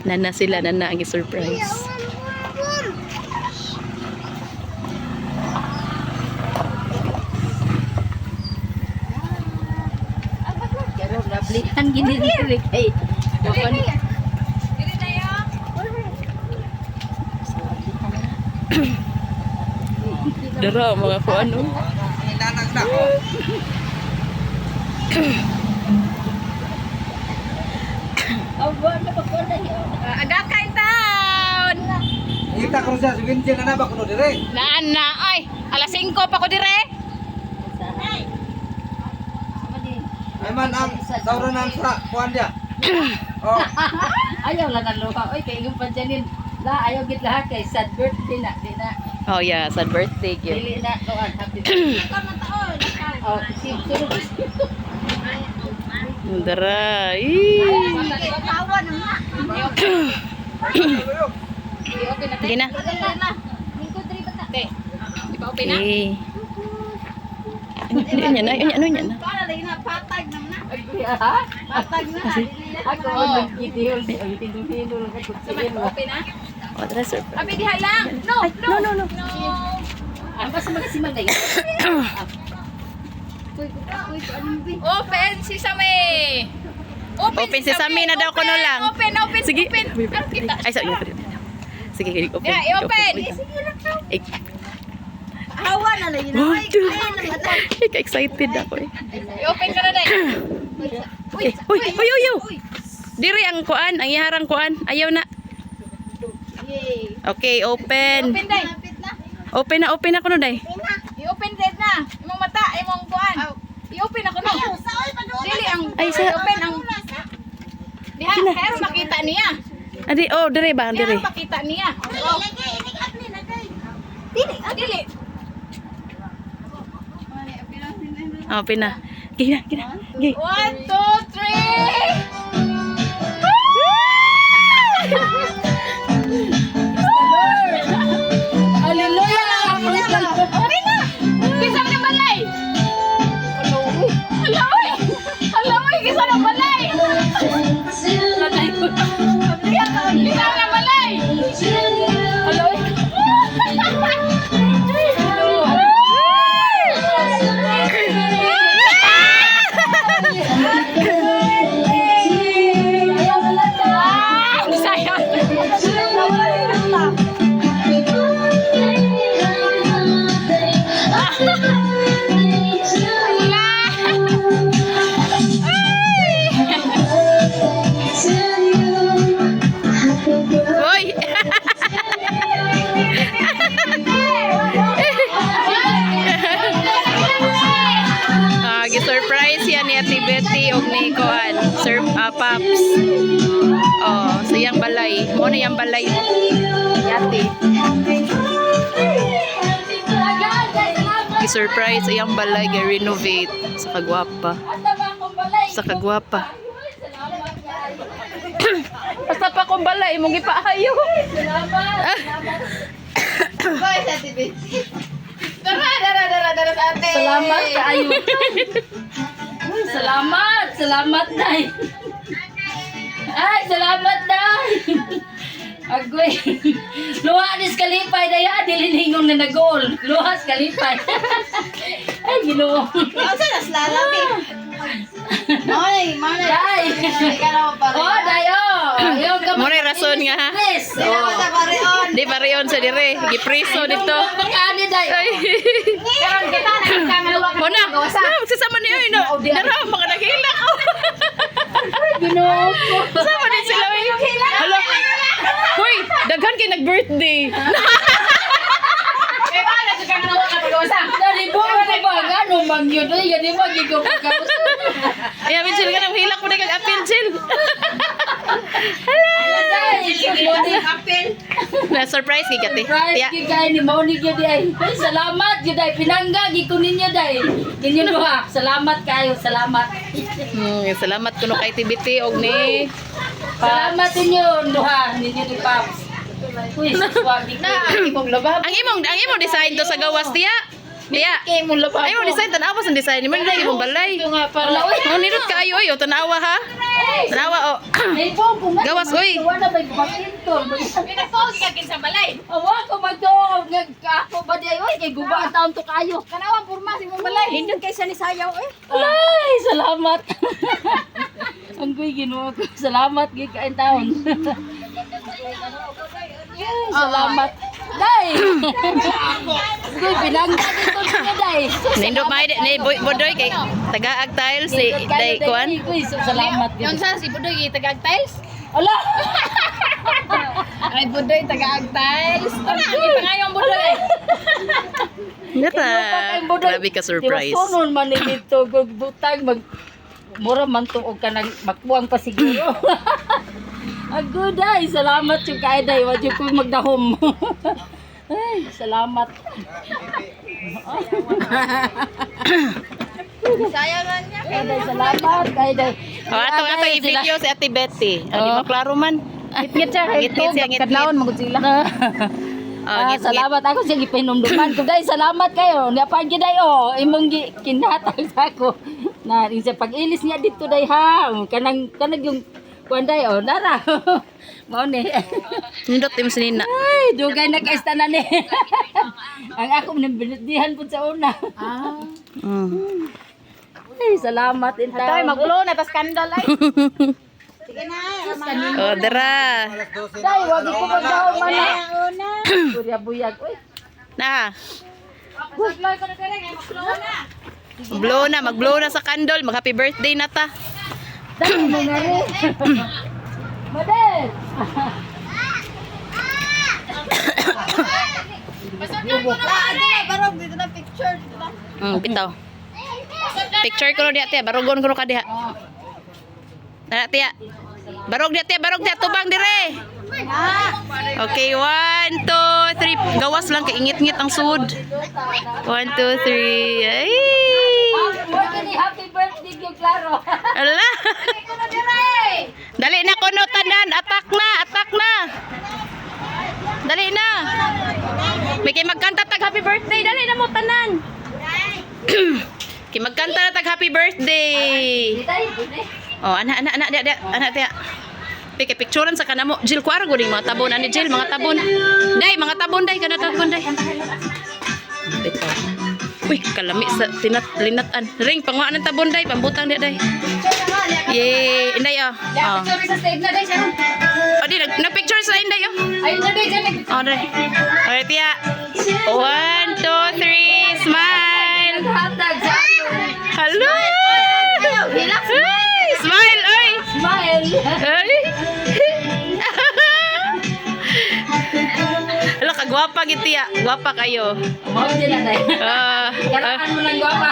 Nana sila, nana ang surprise. Pero lablihan gini diri kay. Dara mga ko ano. Nanang na ko. Aga kay town. Kita ko siya si Winjel na na ba kuno dire. Naan na ay alas 5 pa ko dire. Ay man ang sauronan sa kuan dia. Oh, Ayaw lang ang luha. Oy, kay imong panjanin. La, ayaw gid lahat kay sad birthday na. Di na. Oh yeah, sad birthday gyud. Dili na. Kuan, happy birthday. Oh, si sunod. Dara. Ee. Sige na. Okay. Ano niya na? Ano niya na? Ha? Ako nagkitihol si ang tinduhilo lang ako sa Oh, tara surprise. Abi diha lang. No, Ay, no, no, no. Ang basta mga simang na Open sesame. Open sesame na daw kuno lang. Open, open, Sige. open. Pero kita. Ay, sorry. Sige, sige, open. Yeah, i-open. Wait. Hawa na lang yun. One, two. Ay, ka-excited ako eh. I-open ka na dai. Okay. Uy, uy, uy, uy. Diri ang kuan, ang iharang kuan. Ayaw na. Okay, open. Open dai. Open na kuno day. I-open dead na. Imong mata, imong kuan. I-open ako no. Dili ang Ay, sa- open ang Diha, kaya makita niya. Adi, oh, dire ba, Diha dire. makita niya. Oh. Dili, dili. Open na. Gina, gina. Gi. One, two, three. Hallelujah! Okay na. Kisa na balay. Hala, oy. Hala, oy, kisa na balay. Kisa na balay. Hala, oy. Ah, sayang. Hoy. Ah, gi-surprise yan ni Ate Betty og ni Kuan, Sir Paps. Oh, sa iyang balay. Mo na iyang balay. Ni Ate. Gi-surprise sa iyang balay gi-renovate sa kagwapa. Sa kagwapa. Basta pa kong balay imong gipaayo. Dara, dara, dara, dara sa ate. Salamat kaayo. Uy, salamat, salamat day. Ay, salamat day. Agoy. Luha nis kalipay day ha, dili ningon nga nagol. Luha kalipay. Ay, Ginoo. Ano sa lalami? Manay, manay. Day. Ka na pare. Oh, day oh. Ayaw ka Mo na rason nga ha. Please. Di na sa pareon. Di pa riyon sa dire, gipriso dito. Pagkaani day. Ay. Karon kita na Mo na. Na, magsasama niyo no. Dara mga naghilak ko. Ginoo ko. Sama din sila oy. Hala. Hoy, daghan kay nag-birthday. Kaya ba na ka nga ka pag-usa. Nalibog ko ba gano mangyud oy gani mo gigo ka. Ay, apil chill ka nang hilak mo na kag apil chill. Na surprise kay kate. Surprise Tiya. gyud kay ni mao ni gyud ay. Ay, salamat gyud ay pinangga gyud ko ninyo day. Ninyo duha. Salamat kayo, salamat. Salamat kuno kay TBT og ni Salamat ninyo duha ninyo ni Paps. Uy, swabe ko. Ang imong design to sa gawas tiya. Tiya. Kay mo laba. Ay, imong design tanawa sa design. Mo na imong balay. Nga pala. Oh, nindot kaayo oy, oh, tanawa ha. Tanawa oh. Ay, po, kung nga- Gawas, uy. Wala ba yung bakintol? Pinapogi ka kinsa balay. Awa ko magtuo. Ako ba di ay, uy, kay guba ang taon to kayo. Tanawa purma si mong balay. Hindot kay siya ni sayaw eh. Ay, salamat. Ang guy Ginoo ko. Salamat gid kain taon. Ay, salamat. Day. Guy binangga dito niya day. Nindot may ni Boy Bodoy kay tagaag tiles si Nindot kayo, day kuan. Guy, so, salamat gid. Yung sa si Budoy tagaag tiles. Ala. Ay Budoy tagaag tiles. Tara, ang pangayong Budoy. Nara. Ang budoy. Grabe ka surprise. Tinusunon man ni dito gug butang mag mura man tuog ka nang makuwang pa siguro. Ang good ay, salamat yung kay day, wa jud ko magdahom. Ay, salamat. Sayaw niya. Kay day, salamat kay day. Oh, ato ato i-video si Ate Betty. Oh, di Oh. maklaro man. Ngit siya Ngit-ngit siya, ngit-ngit. Kadlawon magud sila. Oh, Ah, ngit-ngit. salamat ako siya gipahinumduman ko day, salamat kayo. Niya pa gid day oh, imong gi kinhatag sa ako. Na rin sa pag-ilis niya dito day ha. Oh, Kanang kanang yung kuan day oh, nara. Mao ni. Nindot im sinina. Ay, dugay na kay tanan ni. Ang ako binitihan pud sa una. Ay, salamat intaw. Tay mag-blow na tas candle ay. Sige na. Oh, dara. Alas 12 na. Day, wag ko magdahom man. Burya buyag. Uy, Na. Pasudloy ko na dere kay mag-blow na. Blow na, mag-blow na sa candle, mag happy birthday na ta. dali mo nga rin. Madel! Pasudloy ko na mare. Barog dito na picture. Dito na. Bitaw. Picture ko diha tiya, barugon ko ka diha. Nana tiya. Barog diha tiya, barog diha tubang dire. Okay, one, two, three. Gawas lang kay ingit-ngit ang sud. One, two, three. Ay! Happy, happy birthday, gyud klaro. Ala! Dali na kuno tanan, attack na, attack na. Dali na. May kay magkanta tag happy birthday, dali na mo tanan. Kay magkanta na tag happy birthday. Oh, ana ana ana dia dia ana dia. Pike picturean sa kanamo. Jill kuara gud mga tabon ani Jill, mga tabon. Day, mga tabon day kana tabon day. Bitaw. Uy, kalami sa tinat linatan. Ring pangwa ng tabon day, pambutang dia day. Yay, inday oh. Oh. Picture sa stage na day siya. Oh, di nag nag-picture sa inday oh. Ayun na day dyan. Oh, day. Alright, tiya. One, two, three, smile. Hatag sa Hello. Ay, smile, oy. smile. Ay. Hala, kagwapa gid tiya. Gwapa kayo. Mao din na day. Ah. ah. Karaan mo lang gwapa.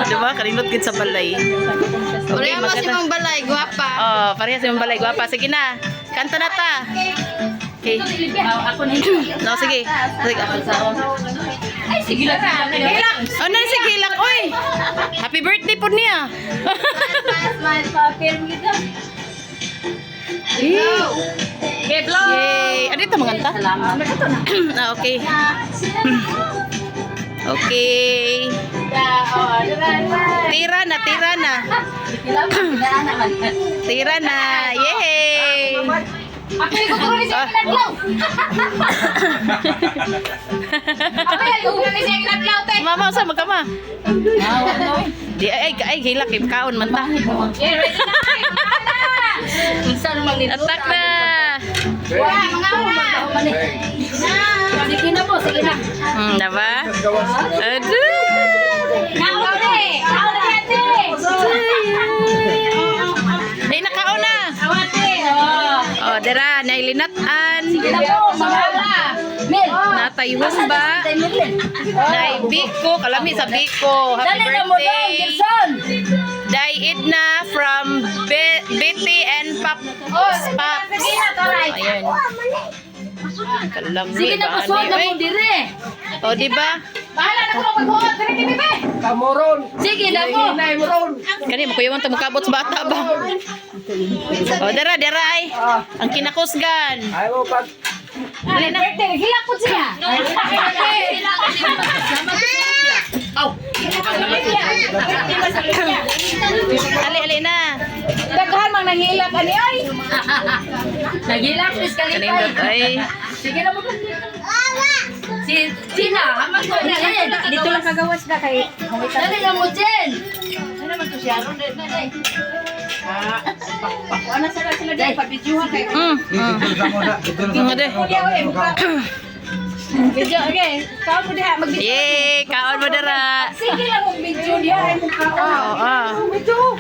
Diba? Kalimot gid sa balay. Okay, Pareha mo si maganda. Mang Balay, gwapa. Oh, parehas yung balay gwapa. Sige na. Kanta na ta. Okay. Oh, ako na No, sige. Sige. Ay, sige lang. Oh, na sige lang. Oy. Happy birthday po niya. Smile pa, film kita. Yay. Yay. Ano ito maganta? Salamat. Ah, okay. Okay. Tira na, tira na. Tira na. Yay! Ako yung guguro ni siya kinadlaw. Ako yung guguro ni siya kinadlaw te. Mama, usa magkama. Di ay ay ay hila kay kaon man ta. Yeah, ready na. Unsa naman nito? Attack na. Wala, mga una. Sige na po, sige na. Diba? Adu. Nauna. Nauna ate. Di nakaon na. Awate. Oh, dira nailinat-an. Sige na po, mga Mel. Natay humba. Tay Merlin. Nay Biko, kalami sa Biko. Happy Dali na mo dong, birthday. Gilson. Dai Idna from Betty and Pop. Pops. Sige na, toray. Ayun. Kalami Sige na ba po, suwag ani, na oy? mo dire. Oh, di ba? Bahala na ko maghuot. Dire kini be. Kamoron. Sige na po. Hinay mo ron. Kani makuyawan ta mukabot sa bata ba? Oh, dara dara ay. Ang kinakusgan. Ay mo pag Dali na. Birthday, hilak po siya. Aw. Ali, ali na. Daghan mang nangilak ani ay. Nagilak, please kalipay. Kanindot ay. Sige na mo. Si Gina, haman ko na. Dito lang kagawas na kay. Dali na mo, Jen. Ano naman to siya? Ron na day. Ah, pakuan na sila sila day pabidyuhan kay. Dito sa mo na. Dito na sa Nga de. Video okay. Kaon mo diha mag Yay, kaon mo dara. Sige lang mong video diha ay mong kaon. Oo. Video.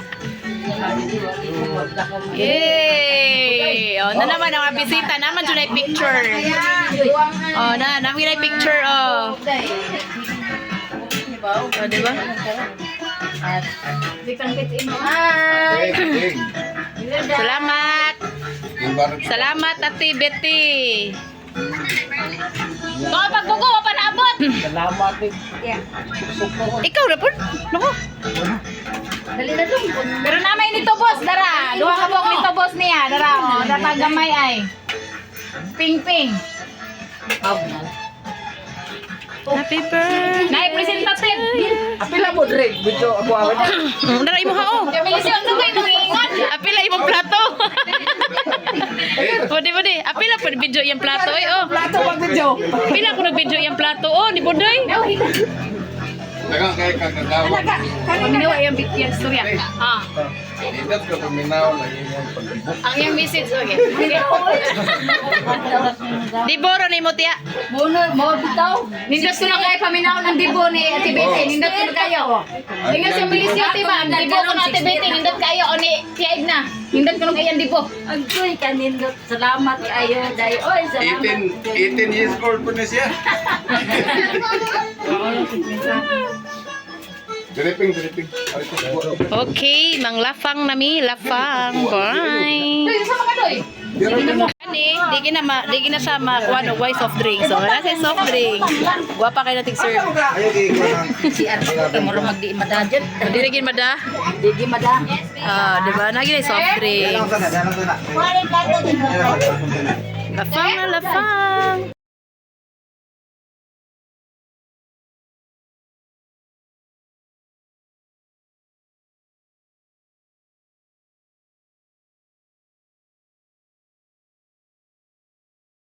Yay! Oh, na naman ang mga bisita. Naman dyan ay picture. Oh, na, naman ay picture, oh. Oh, di ba? Salamat. Salamat, Ate Betty. Kung pagbugo wa pa naabot. Salamat eh. Ikaw na po. Nako. Dali na dong. Pero namay nito boss dara. Duha ka buok nito boss niya dara oh. Dara gamay ay. Ping ping. Happy birthday. Nay presentative. Apila mo dre, video ako awat. Dara imo ha, oh. Kami si ang dugay mong ingon. Apila imong plato. Pwede, pwede. Apila po video yung plato, eh, oh. Plato pag video. Apila ko nag-video yung plato, oh, ni Bodoy. Dagang kay kang nagawa. Paminaw ay ang bigyan storya. Ah, Nindot ka paminaw lang imong paglibot. ang iyang message okay. Di boro ni mo tiya. Mono, mo bitaw. Nindot ko na kayo paminaw ng dibo ni Ate Betty. Nindot ko na kayo. Ingat sa bilis yung tiba. Ang dibo ko na Ate Betty. Nindot kayo. O ni Tia Edna. Nindot ko na kayo ang dibo. Agoy kanindot. Salamat kayo day. Oy, salamat. 18 18 years old po na siya. Dripping, dripping. Ay, ito. Okay, manglafang nami, lafang. Bye. Doy, sa mga doy. Ani, di gina ma, di gina siya makuha no why soft drink. So, wala siya soft drink. Gwapa kayo nating serve. Ayo gi ko nang. Si Arpa ko kay mura magdi madadyan. Di na gin mada. Di gi mada. Ah, di ba? Nagi na soft drink. Dalang sana, dalang sana. Lafang na lafang.